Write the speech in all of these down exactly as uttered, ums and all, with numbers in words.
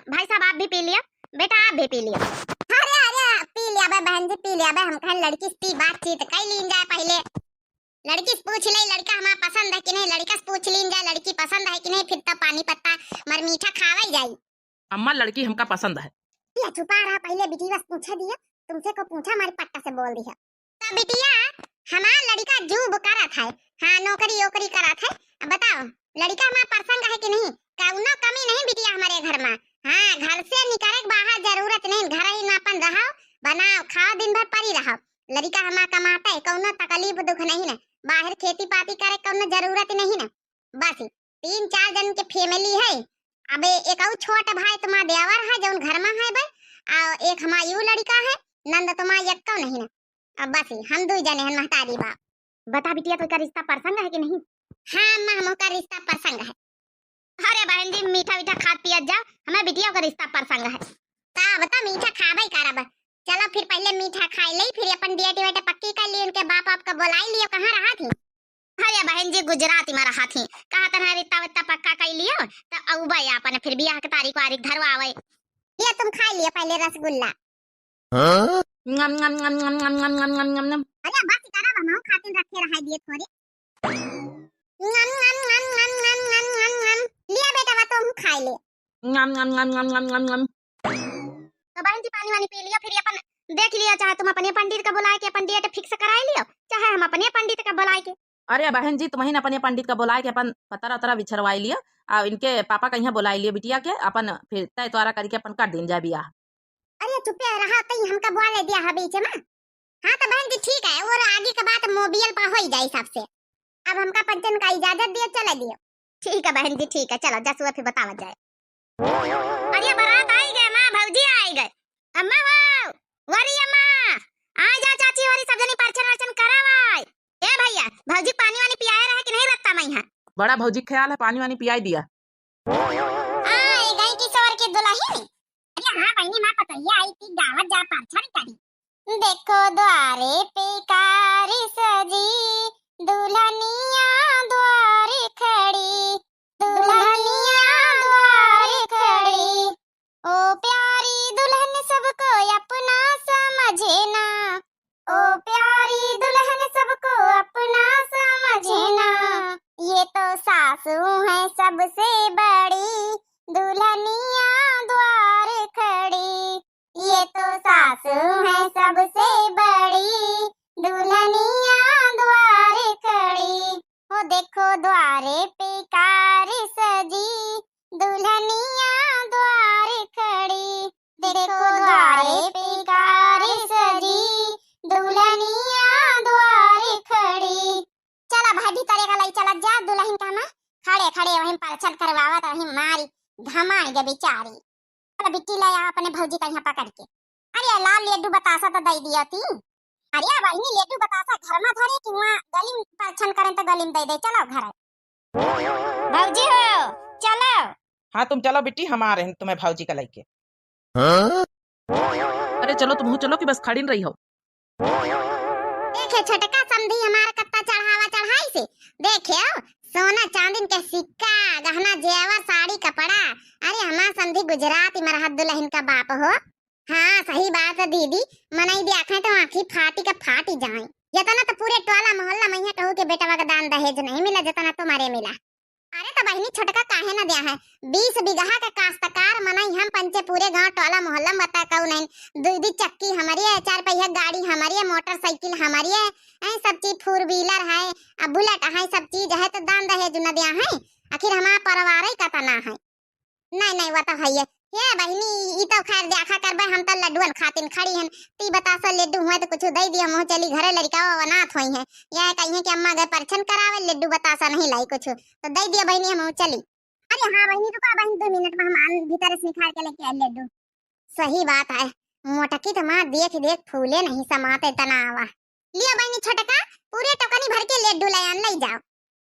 भाई साहब, आप भी पी लिया, बेटा, आप भी पी लिया। अरे, अरे, पी लिया बे बहन जी, पी लिया बे। हम कहेन लड़की से बातचीत कइ लीन जाए पहिले। लड़की से पूछ ले, लड़का हमार पसंद है कि नहीं, लड़का से पूछ लीन जाए, लड़की पसंद है कि नहीं, फिर तब पानी पत्ता मर मीठा खावइ जाई। अम्मा, लड़की हमका पसंद है। या चुपा रहा, पहिले बिटिया से पूछे दिया, तुमसे को पूछा, हमारी पट्टा से बोल दिया। तो बिटिया, हमार लड़का जूब करत है, हाँ, नौकरी ओकरी करत है। अब बताओ, लड़का हमार पसंद है कि नहीं? कौनो कमी नहीं बिटिया हमारे घर में। हाँ, घर से निकरे के बाहर जरूरत नहीं, घर ही में अपन रहो, बनाओ, खाओ, दिन भर परी रहो। लड़का हमार कमाते, कौनो तकलीफ दुख नहीं न, बाहर खेती पाती करे कौनो जरूरत नहीं न। बस तीन चार जन के family है। अब एक और छोट भाई तुम्हार देवर है जौन घर में है बे, और एक हमार यू लड़का है, नंद तुम्हार यक्को नहीं न। अब बस हम दुई जने हैं महतारी बाप। बता बिटिया, तो का रिश्ता पसंद है कि नहीं? हाँ अम्मा, हमका रिश्ता पसंद है। अरे बहन जी, मीठा मीठा खात पियत जाओ, हमें बिटिया का रिश्ता पसंद है। ता बता, मीठा खाबे करब। चलो फिर पहिले मीठा खाइ ले, फिर अपन date वेट पक्की कइ ली, उनके बाप आपका बोलाइ लियो, कहाँ रहत ही? अरे बहन जी, गुजरात में रहत ही, कहा तनहा रिश्ता वित्ता पक्का कइ लियो, त अउबे अपन फिर बियाह के तारीख वारीख धरवावे। ये तुम खाइ लियो पहिले रसगुल्ला। हाँ? नम, नम, नम, नम। अरे बस करा, हमहू खातिन रखे रहाई दिए थोड़े। नम, नम, नम। लिया बेटा, बा तुम खाइ ले। नम, नम, नम। तो बहन जी, पानी वानी पी लियो, फिर अपन देख लियो, चाहे तुम अपने पंडित का बुलाए के अपन date fix कराइ लियो, चाहे हम अपने पंडित का बुलाए के। अरे बहन जी, तुमहिन अपने पंडित का बुलाए के अपन पतरा उतरा बिछरवाइ लियो, आ इनके पापा का यहाँ बुलाइ लियो बिटिया के, अपन फिर तय तोरा करिके अपन कर दीन जाए बियाह। अरे चुपे रहा, तई हमका बोले दिया है बीच में। हाँ तो बहन जी ठीक है, और आगे का बात मोबियल पर होइ जाए सबसे। अब हमका पंचन का इजाजत दियो, चले दियो। ठीक है बहन जी, ठीक है, चलो जसुआ फिर बतावा जाए। अरे बारात आइ गए माँ, भौजी आइ गए। अम्मा हो, वरी अम्मा, आ जा चाची, वरी सब जनी परछन वरछन करावा। ए भैया, भौजी पानी वानी पियाए रहे कि नहीं रत्ता में यहाँ? बड़ा भौजी ख्याल है, पानी वानी पियाई दिया। आ, ए गई किशोर की दुल्हन। अरे हाँ बहिनी, माँ पतोहिया आई थी, गावत जा परछन करी। देखो द्वारे पे कार सजी, दुल्हनिया द्वारे खड़ी, दुल्हनिया द्वारे खड़ी। ओ प्यारी दुल्हन सबको अपना समझना, ओ प्यारी दुल्हन सबको अपना समझना, ये तो सासू हैं सबसे बड़ी, दुल्हनिया द्वार खड़ी, ये तो सासू हैं सबसे बड़ी, दुल्हनिया द्वार खड़ी। ओ देखो द्वारे पे कार सजी, दुल्हनिया द्वार खड़ी। देखो द्वारे पे कार सजी, दुल्हनिया द्वार खड़ी। चला भाई, भीतरे का लई चलत जा, दुल्हन का ना खड़े खड़े वहीं परछन करवावत रही, मारी घमाई गे बेचारी। चल बिट्टी ले आ अपने भौजी का यहाँ पकड़ के। अरे लाल लड्डू बतासा तो दे दिया थी। अरे बहिनी, लड्डू बतासा घर में धरे कि वहाँ गली में परछन करें तो गली में दे दे। चलो घर। भौजी हो, चलो। हाँ तुम चलो बिट्टी, हम आ रहे हैं तुम्हें भौजी का लेके। हाँ? अरे चलो तुम चलो कि बस खड़ीन रही हो। देखे छोटका समधी हमार कत्ता चढ़ावा चढ़ाई से। देखे हो, सोना चांदिन के सिक्का, गहना जेवर, साड़ी कपड़ा। अरे हमार समधी गुजराती मरहत दुल्हन का बाप हो। हाँ सही बात है दीदी, मनई देखे तो आँखी फाटी का फाटी जाए। यतना तो पूरे टोला मोहल्ला में यहाँ कहू के बेटवा का दान दहेज नहीं मिला जितना तुम्हारे मिला। अरे तो बहिनी छोटका काहे न द्या है? बीस बीघा के काश्तकार मनई हम पंचे, पूरे गांव टोला मोहल्ला में बता कहू नहीं। दुई दुई चक्की हमरी है, चार पहिया गाड़ी हमरी है, मोटरसाइकिल हमरी है, ऐ सब चीज four wheeler है, आ bullet है, सब चीज है, तो दान दहेज न द्या है। आखिर हमार परिवार ही कतना है। नहीं नहीं, वो तो है ये। हे बहिनी, ई तो खैर देखा करबे, हम तो लड्डुअन खातिन खड़ी हन। ती बतासा लड्डू हुए तो कुछ दे दिया, मुँह चली घरे, लड़का वो अनाथ होई है। यह कही है कि अम्मा गए परछन करावे, लड्डू बतासा नहीं लाई कुछ, तो दे दिया बहिनी, हम चली। अरे हाँ बहिनी, रुका बहिनी, दो मिनट में हम आन भीतर से निकाल के लेके आए लड्डू। सही बात है, मोटकी तो माँ देख देख फूले नहीं समाते तनावा। लियो बहिनी छोटका, पूरे टोकनी भर के लड्डू ले आन, ले जाओ।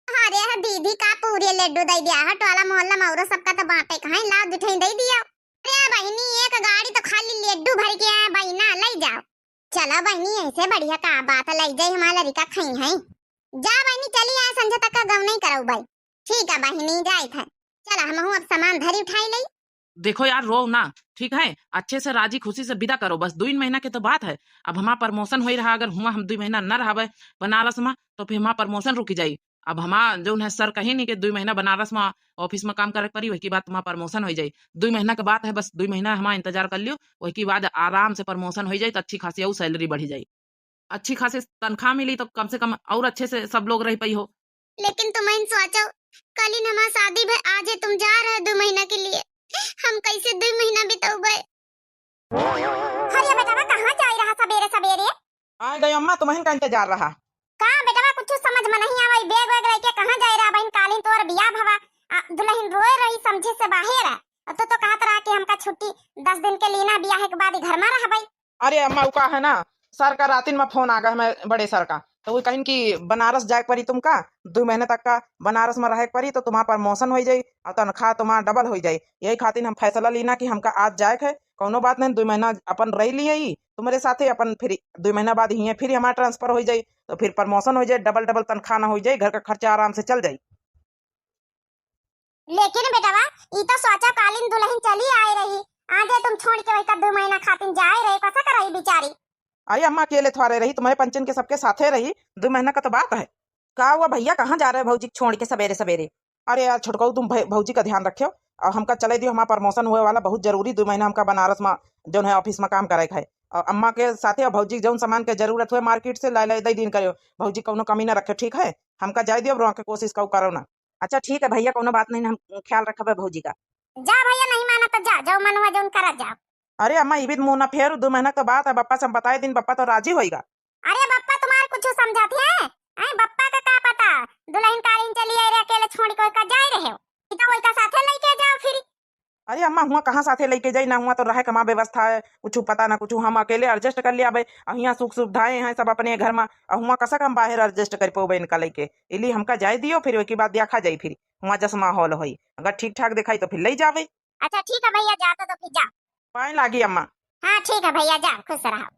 अरे ह दीदी, का पूरे लड्डू दे दिया है, टोला मोहल्ला में औरो सबका तो बांटे का है, लाओ दुठई दे दिया। अरे बहिनी, एक गाड़ी तो खाली लड्डू भर के आया बहिना, ले जाओ। चलो बहिनी, ऐसे बढ़िया का बात, ले जाई हमारा लड़का खाई है। जा बहिनी, चली आए, संझा तक का गम नहीं करऊ भाई। ठीक है बहिनी, जाए थे। चला हमहू अब सामान धरी उठाई लई। देखो यार, रो ना, ठीक है? अच्छे से राजी खुशी से विदा करो, बस दुई महीना के तो बात है। अब हमार promotion होई रहा, अगर हुआ हम दुई महीना न रहबे बनारस में, तो फिर हमार promotion रुकी जाई। अब हमार जौन है sir कहीं नहीं कि दुई महीना बनारस में office में काम करे के पड़ी, वही के बाद तुम्हार promotion हो जाई। दुई महीना के बात है, बस दुई महीना हमार इंतजार कर लियो, वही के बाद आराम से promotion हो जाई, तो अच्छी खासी और salary बढ़ी जाई, अच्छी खासी तनख्वाह मिली, तो कम से कम और अच्छे से सब लोग रह पाई हो। लेकिन तुम इन सोचो, कल ही हमार शादी भे, आज ही तुम जा रहे दुई महीना के लिए, हम कैसे दुई महीना बितौबे? अरे बेटवा, कहाँ जाई रहा सबेरे सबेरे? आ गई अम्मा, तुम्हें का इंतजार रहा। का बेटवा, कुछ समझ में नहीं आवे, bag वैग लेके कहाँ जाई रहा बहिन? कालिन तोर बियाह भवा, आ, दुलहिन रोए रही समझे से बाहर है। और तू तो कहत रहा कि हमका छुट्टी दस दिन के लीना, बियाह के बाद ही घर में रहबे। अरे अम्मा, उ का है ना, sir का रातिन में phone आ गया हमें, बड़े sir का, तो वो कहिन कि बनारस जाए के पड़ी तुमका, दुई महीने तक का बनारस में रहे के पड़ी, तो तुम्हार promotion हो जाई और तनख्वाह तुम्हार double हो जाई। यही खातिर हम फैसला लीना कि हमका आज जाए के है, कौनो बात नहीं, दुई महीना अपन रह लिए ही तुम्हारे साथे, अपन फिर दुई महीना बाद हियाँ फिर हमार transfer हो जाई, तो फिर promotion हो जाई, double double तनख्वाह ना हो जाई, घर का खर्चा आराम से चल जाई। लेकिन बेटवा, ई तो सोचा कालिन दुलहिन चली आए रही, आगे तुम छोड़ के वही का दुई महीना खातिर जाए रहे, कैसा करही बिचारी? अरे अम्मा, अकेले थोड़े रही, तुम्हारे पंचन के सबके साथे रही, दुई महीना का तो बात है। का हुआ भैया, कहाँ जा रहे भौजी छोड़ के सबेरे सबेरे? अरे यार छोटकऊ, तुम भै-, भौजी का ध्यान रखियो और हमका चले दियो, हमार promotion हुए वाला, बहुत जरूरी, दुई महीना हमका बनारस में जौन है office में काम करे के है। और अम्मा के साथे और भौजी जौन सामान के जरूरत हुए market से ला ले दे दीन करियो, भौजी कौनो कमी ना रखे, ठीक है? हमका जाए दियो, अब रोके कोशिश कऊ करो ना। अच्छा ठीक है भैया, कौनो बात नहीं, हम ख्याल रखबे भौजी का। जा भैया, नहीं माना तो जा, जो मन हुआ जौन करा जा। अरे अम्मा, इबित मुँह ना फेर, दुई महीना के बात है, बप्पा से हम बताए दिन, बप्पा तो राजी होइगा। अरे बप्पा तुम्हार कुछ समझाते हैं? हैं, बप्पा का का पता, दुलहिन कालिन चली आई रहे, अकेले छोड़ के का जाए रहे हो, ई तो वही का साथे लेके जाओ फिर। अरे अम्मा, हुआ कहाँ साथे लेके जाई ना, हुआ तो रहे कमा व्यवस्था है, कुछ पता ना कुछ, हम अकेले adjust कर लिया भाई। हियाँ सुख सुविधाएं हैं सब अपने घर में, और हुआ कसा हम बाहर adjust कर पोबे इनका लेके। इली हमका जाए दियो, फिर ओके बाद देखा जाई, फिर हुआ जस माहौल होई, अगर ठीक ठाक दिखाई तो फिर ले जावे। अच्छा ठीक है भैया, जाता तो फिर जा। पाए लागी अम्मा। हाँ ठीक है भैया, जा, खुश रहा।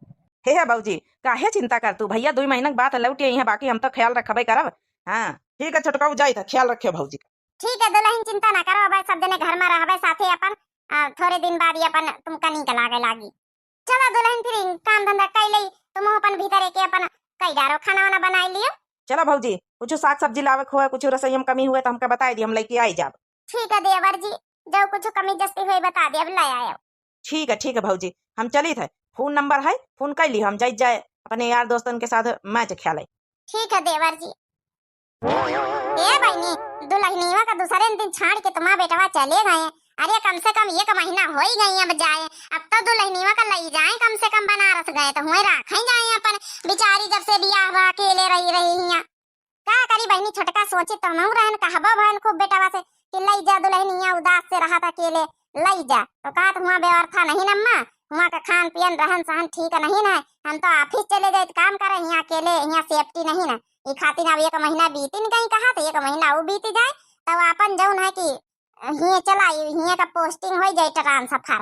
हे हे भौजी, काहे चिंता कर तू, भैया दुई महीना के बाद लौट आई हैं, बाकी हम तो ख्याल रखबे करब। हाँ ठीक है छोटका, जाई था, ख्याल रखियो भौजी का। ठीक है दुलहिन, चिंता ना करो, अब सब जने घर में रहबे साथे अपन, आ, थोड़े दिन बाद ही अपन तुमका नीक लागे लागी। चला दुलहिन, फिर काम धंधा कई लई, तुम अपन भीतर एके अपन कई डारो खाना वाना बनाई लियो। चला भौजी, कुछ साग सब्जी लावे के हुए, कुछ रसोई में कमी हुए तो हमका बताई दी, हम लेके आई जाब। ठीक है देवर जी, जो कुछ कमी जस्ती हुई बता दे, अब ले आयो। ठीक है, ठीक है भौजी, हम चलित है, फोन नंबर है, फोन कर ली, हम जाइत जाए अपने यार दोस्तन के साथ match खेले। ठीक है देवर जी। ए बहिनी, दुलहिनिया का दूसरे दिन छाड़ के तुम्हार बेटवा चले गए। अरे कम से कम एक महीना हो ही गई अब जाए, अब तो दुलहिनिया का लई जाए, कम से कम बनारस गए तो हुए राखे जाए अपन, बिचारी जब से बियाह हुआ अकेले रही रही हियाँ। का करी बहिनी, छोटका सोची तो हमहू रहन, कहबो भयन खूब बेटवा से कि लई जा दुलहिनिया, उदास से रहत अकेले, लई जा। तो कहत हुआ व्यवस्था नहीं न अम्मा, हुआ का खान पियन रहन सहन ठीक नहीं न है, हम तो office चले जाइत काम करे, हियाँ अकेले, हियाँ safety नहीं न। ई खातिर अब एक महीना बीतिन गई कहत, एक महीना ऊ बीत जाए, तब आपन जौन है कि हिये चला, हिये का posting हो जाए transfer।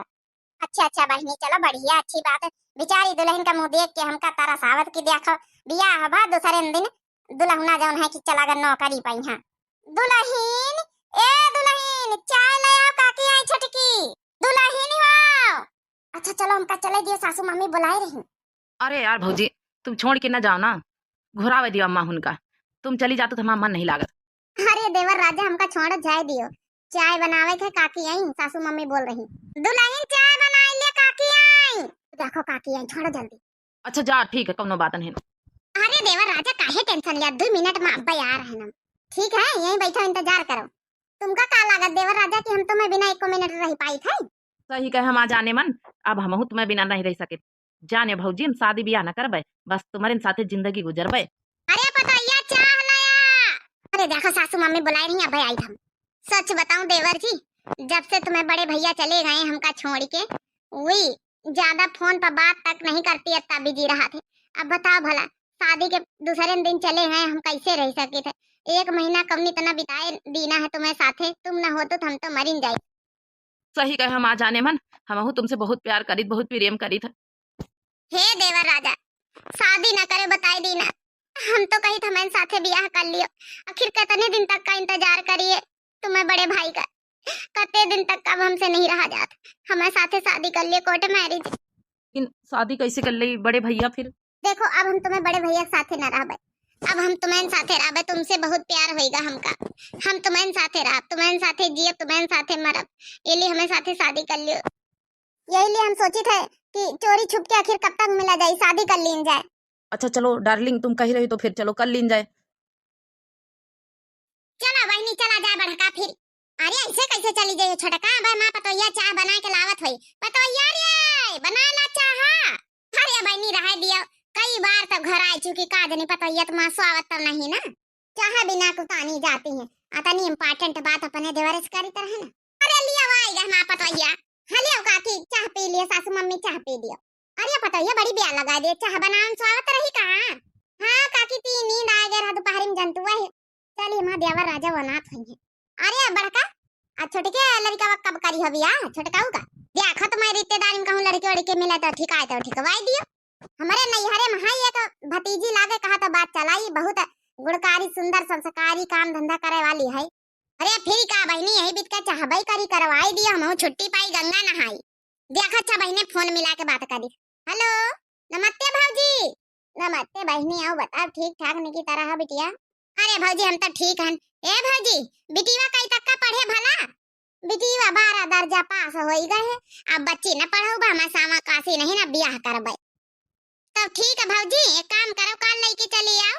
अच्छा, अच्छा बहिनी, चलो बढ़िया, अच्छी बात है। बिचारी दुलहिन का मुँह देख के हमका तरस आवत कि देखो, बियाह भा दूसरे दिन दुलहुना जौन है कि चला गन नौकरी पइहाँ। दुलहिन, ए दुलहिन, चाय ले आओ, काकी आई छोटकी। दुलहिन हो। अच्छा चलो, हमका चले दियो, सासू मम्मी बुलाए रही। अरे यार भौजी, तुम छोड़ के न जाओ ना, घुरावे दियो अम्मा हुनका। तुम चली जातो तो हमारा मन नहीं लागत। अरे देवर राजा, हमका छोड़ जाए दियो, चाय बनावे के काकी आई, सासू मम्मी बोल रही। दुलहिन चाय बनाई ले, काकी आई। देखो काकी आई, छोड़ो जल्दी। अच्छा जा, ठीक है, कौनो बात नहीं। अरे देवर राजा, काहे tension लिया, दुई मिनट में अब्बे आ रहे हम। ठीक है, यहीं बैठो, इंतजार करो। तुमका का लागत देवर राजा कि हम तुम्हें बिना एको मिनट रह पाई थे? सही कहे हम आ जाने मन, अब हमहू तुम्हें बिना नहीं रह सके। जाने भौजी, हम शादी बियाह न करबे, बस तुम्हारे साथे जिंदगी गुजरबे। अरे पतोहिया, चाह लाया। अरे देखो सासू मम्मी बुलाए रही, अबे आई हम। सच बताऊं देवर जी, जब से तुम्हें बड़े भैया चले गए हमका छोड़ के, वही ज्यादा फोन पर बात तक नहीं करती, इतना बिजी रहा थे। अब बताओ भला, शादी के दूसरे दिन चले गए, हम कैसे रह सके थे? एक महीना कम इतना बिताए दीना है तुम्हें साथे, तुम ना होतो तो हम तो मरिन जाए। सही कहे हम आ जाने मन, हमहू तुमसे बहुत प्यार करीत, बहुत प्रेम करीत है। हे देवर राजा, शादी ना करे बताए दीना, हम तो कही था मैंने साथे बियाह कर लियो, आखिर कितने दिन तक का इंतजार करिए तुम्हें बड़े भाई का। कते दिन तक अब हमसे नहीं रहा जात। हमारे साथे शादी कर लिए, कोर्ट मैरिज। लेकिन शादी कैसे कर ली बड़े भैया फिर? देखो, अब हम तुम्हें बड़े भैया के साथे ना रहबे, अब हम तुम्हें साथे रहबे। तुमसे बहुत प्यार होइगा हमका, हम तुम्हें साथे रहब, तुम्हें साथे जियब, तुम्हें साथे मरब। ये लिए हमें साथे शादी कर लियो। यही लिए हम सोचित है कि चोरी छुप के आखिर कब तक मिला जाए, शादी कर लीन जाए। अच्छा चलो डार्लिंग, तुम कही रही तो फिर चलो कर लीन जाए। चला बहिनी, चला जाए बड़का फिर। अरे ऐसे कैसे चली जाइए छोटका? अब माँ पतोहिया चाह बना के लावत होई। पतोहिया रे, बना ला चाह। अरे बहिनी रहे दियो, कई बार तो घर आए चुकी, का जनी पतोहिया तो माँ स्वावत तो नहीं ना। चाह बिना कुतानी जाती है। अतनी इम्पोर्टेंट बात अपने देवर से करी तरह ना। अरे लिया आई गए माँ पतोहिया। हाँ लियो काकी, चाह पी लियो, सासू मम्मी चाह पी लियो। अरे पतोहिया बड़ी ब्याह लगा दे, चाह बनावन स्वावत रही का? हाँ काकी, ती नींद आ गए रहा दोपहरी में जंतुआ है। चली माँ देवर राजा वो अनाथ होइहैं। अरे बड़का, आ छोटके लड़का कब करी हो बियाह? छोटकाऊ का देखो, तुम्हारे रिश्तेदारी में कहूँ लड़के वड़के मिले तो ठिकाए तो ठिकवाई दियो। हमारे नैहरे में है एक भतीजी लागे, कहा तो बात चलाई, बहुत गुणकारी, सुंदर, संस्कारी, काम धंधा करे वाली है। अरे फिर का बहिनी, यही बीत का चाहबई करी, करवाई दियो, हमहू छुट्टी पाई, गंगा नहाई। देखा अच्छा बहिने, फोन मिला के बात करी। हेलो, नमस्ते भौजी। नमस्ते बहिनी, आओ बताओ, ठीक ठाक निकी तरह हो बिटिया? अरे भौजी हम तो ठीक हन। ए भौजी, बिटिया कई तक का पढ़े भला? बिटिया बारह दर्जा पास होई गए है, अब बच्ची न पढ़ाऊ बा, हमार सावा काशी नहीं ना बियाह करबे। तब ठीक है भौजी, एक काम करो, काल लइके चली आओ।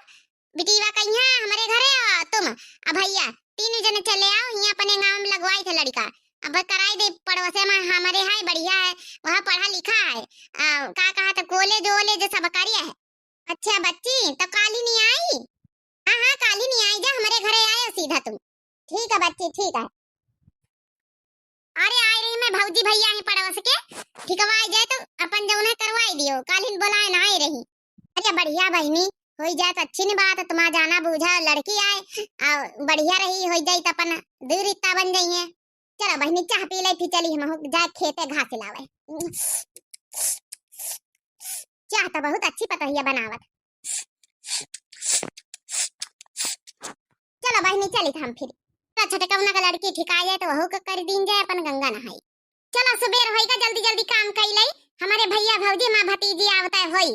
बिटिया कहिया हमारे घरे आ, तुम आ भैया तीनों जने चले आओ, हियाँ अपने गाँव में लगवाई थे लड़का। अब कराई दे पड़ोसे में हमारे है, बढ़िया है, वह पढ़ा लिखा है। आ, का कहा था, कॉलेज वॉलेज सब करिया है। अच्छा बच्ची, तो काली नहीं आई? हाँ हाँ, काली नहीं आई जा, हमारे घरे आयो सीधा तुम। ठीक है बच्ची, ठीक है। अरे आए रही मैं भौजी भैया ही पड़ोस के, ठिकवाई जाए तो अपन जौन है करवाई दियो, कालिन बोलाए ना आए रही। अरे बढ़िया बहिनी, होई जाए तो अच्छी नहीं बात है, तुम्हारा जाना बूझा लड़की आए, आ बढ़िया रही, होई जाए तो अपन दू रिश्ता बन जाइए। चलो बहिनी चाह पी ले, फिर चली हम जाए खेते घास लावे। चाह तो बहुत अच्छी पतोहिया बनावत। चलो बहिनी चली हम फिर। तो छोटकौना का लड़की ठिका जाए तो वहू का कर दीन जाए, अपन गंगा नहाई। चलो सुबेर होइगा, जल्दी जल्दी काम कई लई, हमारे भैया भौजी माँ भतीजी आवता होई,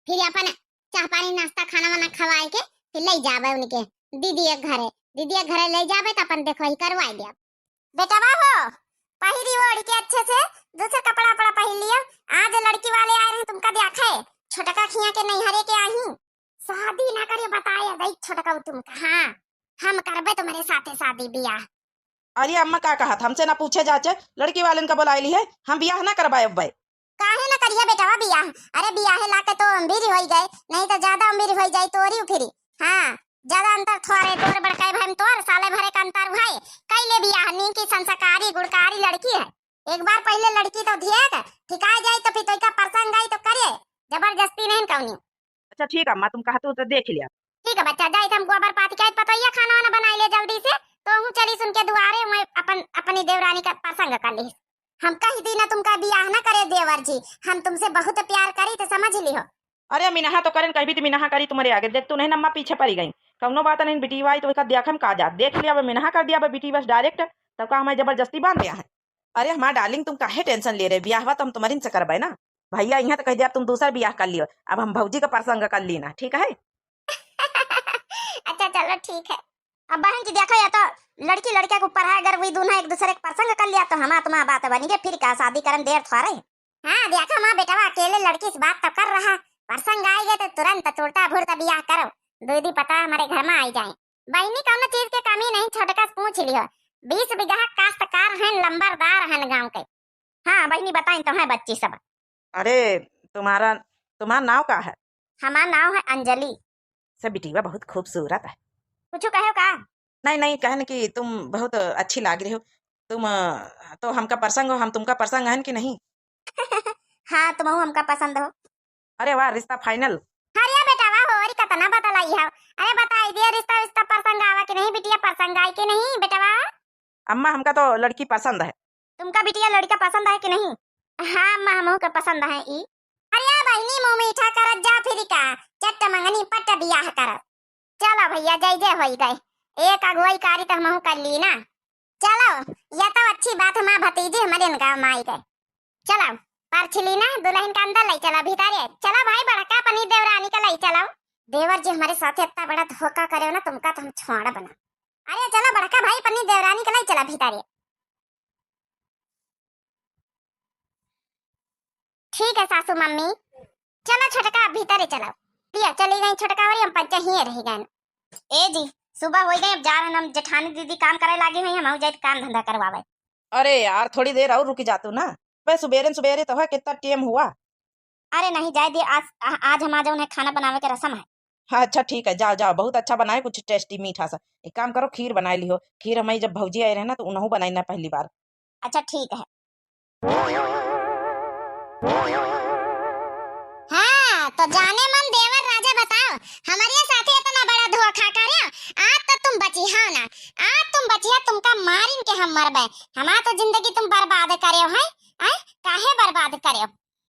फिर अपन चाह पानी नाश्ता खाना वाना खवाए के फिर ले जाबे उनके दीदी के घरे, दीदी के घरे ले जाबे तो अपन देखो ही करवाई दिया। बेटवा हो, पहिरी ओढ़ के अच्छे से दूसर कपड़ा वपड़ा पहिर लियो। आज लड़की वाले आए रहे तुमका देखे, छोटका खिया के नैहरे के आही। शादी ना करे बताए देख छोटका तुमका। हाँ, हम करबे तुम्हारे साथे शादी बियाह। अरे अम्मा का कहत, हमसे ना पूछे जाचे, लड़की वालन का बुलाए ली है, हम बियाह ना करबाए अब्बे। काहे ना करिया बेटवा बियाह? अरे बियाहे लाके तो अम्बीर होई गए, नहीं तो ज्यादा अम्बीर होई जाई तोरी उफिरी। हाँ, ज्यादा अंतर थोरे, तोर बड़काई भाई में तोर साले भरे का अंतर भाई। कैले बियाह नीकी संस्कारी गुणकारी लड़की है। एक बार पहले लड़की तो देख ठिकाए जाई तो फिर तोइका पसंद आई तो करे, जबरदस्ती नहीं कौनी। अच्छा ठीक है अम्मा, तुम कहतू तो देख लिया। ठीक है बच्चा, जाई तो हम गोबर पाती के पतोइया खाना वाना बनाई ले जल्दी से, तो हूँ चली सुन के दुआरे मैं अपन अपनी देवरानी का पसंद कर ली। हम कह दी ना तुमका बियाह ना करे देवर जी, हम तुमसे बहुत प्यार करी तो समझ लिहो। अरे मिनहा तो करन कहबी तो मिनहा करी तुम्हारे आगे, देख तू नहीं अम्मा पीछे पड़ी गई। कौनो बात नहीं, बिटिया आई तो ओका देख हम का जात, देख लिया अब मिनहा कर दिया अब बिटी बस डायरेक्ट, तब का हमें जबरदस्ती बांध दिया है। अरे हमार डार्लिंग तुम काहे टेंशन ले रहे, बियाहवा तो हम तुम्हारे से करबे ना। भैया यहाँ तो कह दिया अब तुम दूसर बियाह कर लियो, अब हम भौजी का प्रसंग कर ली ना, ठीक है? अच्छा चलो ठीक है। अब बहन जी देखो या तो लड़की लड़का के ऊपर है, अगर वही दोनों एक दूसरे के प्रसंग कर लिया तो हमार तुम्हार बात बनी गई, फिर का शादी करन देर थोड़े। हाँ देखा माँ बेटवा अकेले लड़की से बात तो कर रहा, प्रसंग आएगा तो तुरंत चुड़ता भुड़ता बियाह करो, दीदी पता हमारे घर में आई जाए। बहिनी कौनो चीज के कमी नहीं, छोटका से पूछ लियो, बीस बीघा काश्तकार हैं, लंबरदार हैं गाँव के। हाँ बहिनी बताइन तो है बच्ची सब। अरे तुम्हारा, तुम्हारा नाव का है? हमार नाव है अंजलि। से बिटिया बहुत खूबसूरत है। कुछ कहो का? नहीं नहीं, कहन कि तुम बहुत अच्छी लाग रही हो। तुम अ, तो हमका पसंद हो, हम तुमका पसंद हन कि नहीं? हाँ तुम हमका पसंद हो। अरे वाह, रिश्ता फाइनल। अरे बेटा वाह हो, अरे कितना बतलाई है। अरे बताई दिया रिश्ता, रिश्ता पसंद आवा कि नहीं बिटिया, पसंद आई कि नहीं बेटा वाह? अम्मा हमका तो लड़की पसंद है। तुमका बिटिया लड़का पसंद है कि नहीं? हाँ अम्मा हमहू के पसंद है ई। अरे बहिनी मुँह मीठा करत जा फिर का, चट मंगनी पट बियाह करत। चलो भैया जय जय होई गए, एक अगुवाई कारी तो हमहू कर ली ना। चलो, या तो अच्छी बात, हमार भतीजी हमरे इनका माई गए। चलो, परछिली ना, दुलहिन का अंदर लई चला, भीतरे। चलो भाई, बड़का अपनी देवरानी का लई चलो। देवर जी हमरे साथे इतना बड़ा धोखा करे हो ना, तुमका तो हम छोड़ब ना। अरे चलो बड़का भाई, अपनी देवरानी का लई चला भीतरे। ठीक है सासू मम्मी, चलो छोटका भीतरे चलो। लिया चली गई छोटका वाली, हम पंचे हिये रह गए। ए जी, सुबह होइ गई, अब जा रहन हम, जेठानी दीदी काम करे लागी हुई, हम जाइत काम धंधा करवावे। अरे यार, थोड़ी देर और रुकी जातू ना, बे सुबेरे सुबेरे तो है, कितना टेम हुआ। अरे नहीं, जाए दे, आज, आ-, आज हमार जौन है खाना बनावे के रसम है। हाँ, अच्छा ठीक है, जाओ जाओ, बहुत अच्छा बनाए, कुछ टेस्टी मीठा सा। एक काम करो, खीर बनाए लिहो, खीर हमारी जब भौजी आए रहे ना तो उनहू बनाई ना पहली बार। अच्छा ठीक है। हाँ, तो जाने मन देवर राजा बताओ, हमरे साथे इतना बड़ा धोखा करे, आज तो तुम बची हो ना, आज तुम बची हो, तुमका मारिन के हम मरबे, हमार तो जिंदगी तुम बर्बाद करे हो, हैं? हैं? काहे बर्बाद करे हो?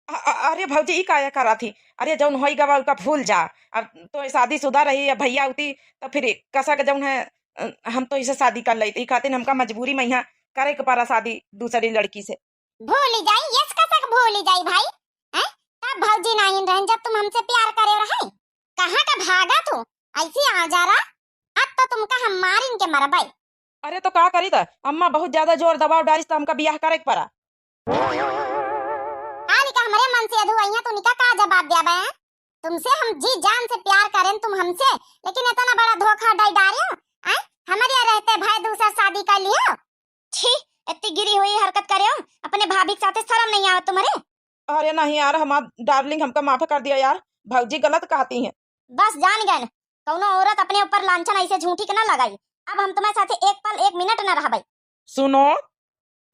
अ-, अ-, अरे भौजी, ई काया करा थी? अरे जौन होई गवा ओका भूल जा। अब तो शादीशुदा रही, अब भैया होती तो फिर कसक जौन है, अ, हम तो इसे शादी कर लेते। ई खातिर हमका मजबूरी में यहाँ करे के पड़ा शादी दूसरी लड़की से। भूली जाई, यस कसक भूली जाई भाई, हैं? तब भौजी नाहीं रहन जब तुम हमसे प्यार करे रहे। कहाँ का भागा तू? ऐसी आ जा रहा, अब तो तुमका हम मारिन के मरबे। अरे तो का करी त अम्मा, बहुत ज्यादा जोर दबाव डालिस त हमका बियाह करे के पड़ा। हाल का हमरे मन से अधुआइया, तू निका का जवाब दिया बे? तुमसे हम जी जान से प्यार करें, तुम हमसे, लेकिन इतना बड़ा धोखा डाल डारे हो, आय? हमारे यहाँ रहते भाई दूसर शादी कर लियो। छी, इतनी गिरी हुई हरकत करे हो, अपने भाभी के साथे शर्म नहीं आवत तुम्हारे? अरे नहीं यार, हमार डार्लिंग, हमका माफ कर दिया यार, भौजी गलत कहती हैं। बस जान गए, कौनो औरत अपने ऊपर लांछन ऐसे झूठी के ना लगाई। अब हम तुम्हारे साथे एक पल, एक मिनट ना रहबे। सुनो,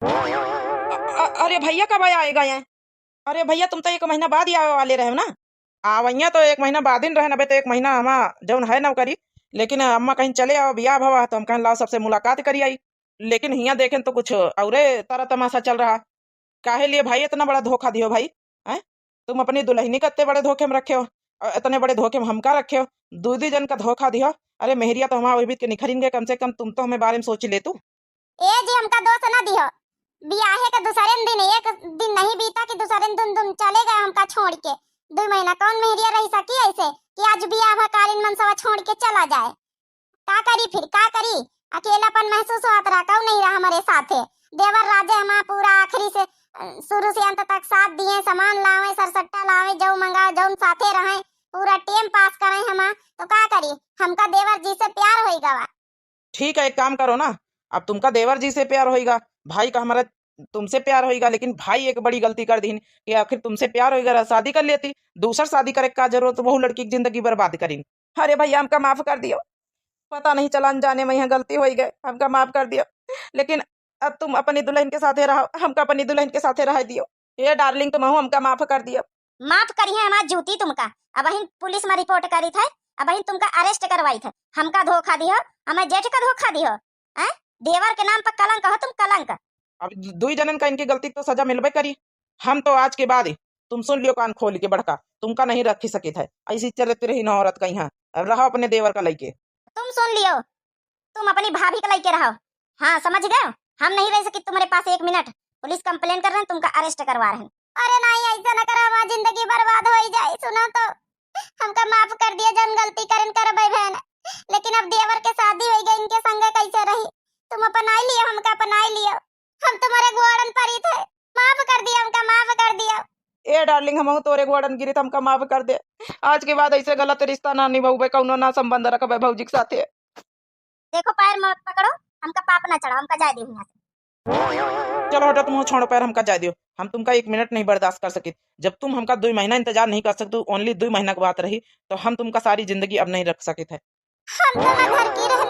अ-, अ-, अरे भैया कब आएगा यहाँ? अरे भैया, तुम तो एक महीना बाद ही आवे वाले रहे हो ना। आवैया तो एक महीना बाद ही रहे, अबे तो एक महीना हमा जौन है नौकरी, लेकिन अम्मा कहीं चले आओ, बियाह भवा, तो हम कहें लाओ सबसे मुलाकात करी आई। लेकिन हियाँ देखें तो कुछ औरे तरह तमाशा चल रहा। काहे लिए भाई इतना बड़ा धोखा दियो भाई? हैं? तुम अपनी दुल्हनी का इतने बड़े धोखे में रखे हो और इतने बड़े धोखे में हमका रखे हो। दू दू जन का धोखा दियो। अरे मेहरिया तो हमारा वही बीत के निखरिन गए, कम से कम तुम तो हमें बारे में सोच ले तू। ए जी, हमका दोष ना दियो। बियाहे के दूसरे दिन, एक दिन नहीं बीता कि दूसरे दिन तुम चले गए हमका छोड़ के। दू महीना कौन मेहरिया रह सकी ऐसे कि आज बियाह भा कालीन मनसवा छोड़ के चला जाए? का करी फिर, का करी? अकेलापन महसूस होत रहा, कऊ नहीं रहा हमरे साथे। देवर राजे हमार पूरा आखिरी से, अ, शुरू से अंत तक साथ दिए, सामान लावे, सरसट्टा लावे, जऊ मंगावे, जौन साथे रहे, पूरा टेम पास करे हमार। तो का करी, हमका देवर जी से प्यार होई गवा। ठीक है, एक काम करो ना, अब तुमका देवर जी से प्यार होइगा, भाई का हमारा तुमसे प्यार होइगा, लेकिन भाई एक बड़ी गलती कर दीन कि आखिर तुमसे प्यार होइगा रहा, शादी कर लेती, दूसर शादी करे का जरूरत, वहू लड़की की जिंदगी बर्बाद करीन। अरे भैया, हमका माफ कर दियो, पता नहीं चला, अनजाने में यहाँ गलती होई गए, हमका माफ कर दियो, लेकिन अब तुम अपनी दुल्हन के साथे रहो, हमका अपनी दुल्हन के साथे रह दियो। ए डार्लिंग, तुमहू हमका माफ कर दियो। माफ करिहे हमार जूती तुमका, अबहिन पुलिस में रिपोर्ट करी थे, अबहिन तुमका अरेस्ट करवाई थे। हमका धोखा दिहो, हमार जेठ का धोखा दिहो, हैं? देवर के नाम पर कलंक हो तुम, कलंक। अब दु-, दुई जनन का इनकी गलती तो सजा मिलबे करी। हम तो आज के बाद ही, तुम सुन लियो कान खोल के बड़का, तुमका नहीं रखी सकित है। ऐसी चरित्र ही न औरत का यहाँ। अब रहो अपने देवर का लइके। तुम सुन लियो, तुम अपनी भाभी का लइके रहो। हाँ, समझ गए? हम नहीं रह सकी तुम्हारे पास एक मिनट। पुलिस कंप्लेन कर रहे हैं, तुमका अरेस्ट करवा रहे हैं। अरे नहीं, ऐसा ना करो, हमार जिंदगी बर्बाद होई जाए। सुनो तो, हमका माफ कर दिया, जौन गलती करन करबे भैन, लेकिन अब देवर के शादी होई गई, इनके संगे कैसे रही? तुम अपनाई लियो, हमका अपनाई लियो, हम तुम्हारे गोड़न परी थे, माफ कर दिया, हमका माफ कर दिया। ए डार्लिंग, हमहू तोरे गोड़न गिरी, हमका माफ कर दे। आज के बाद ऐसे गलत रिश्ता ना निभाऊबे, कौनो ना संबंध रखबे भौजी के साथे। देखो, पैर मत पकड़ो, हमका पाप ना चढ़ाओ, हमका जाए दो यहाँ से। चलो हटो, तुम छोड़ो पैर, हमका जाए दियो। हम तुमका एक मिनट नहीं बर्दाश्त कर सकित। जब तुम हमका दो महीना इंतजार नहीं कर सकते, ओनली दो महीना की बात रही, तो हम तुमका सारी जिंदगी अब नहीं रख सकित है। हम तो ना घर की रहन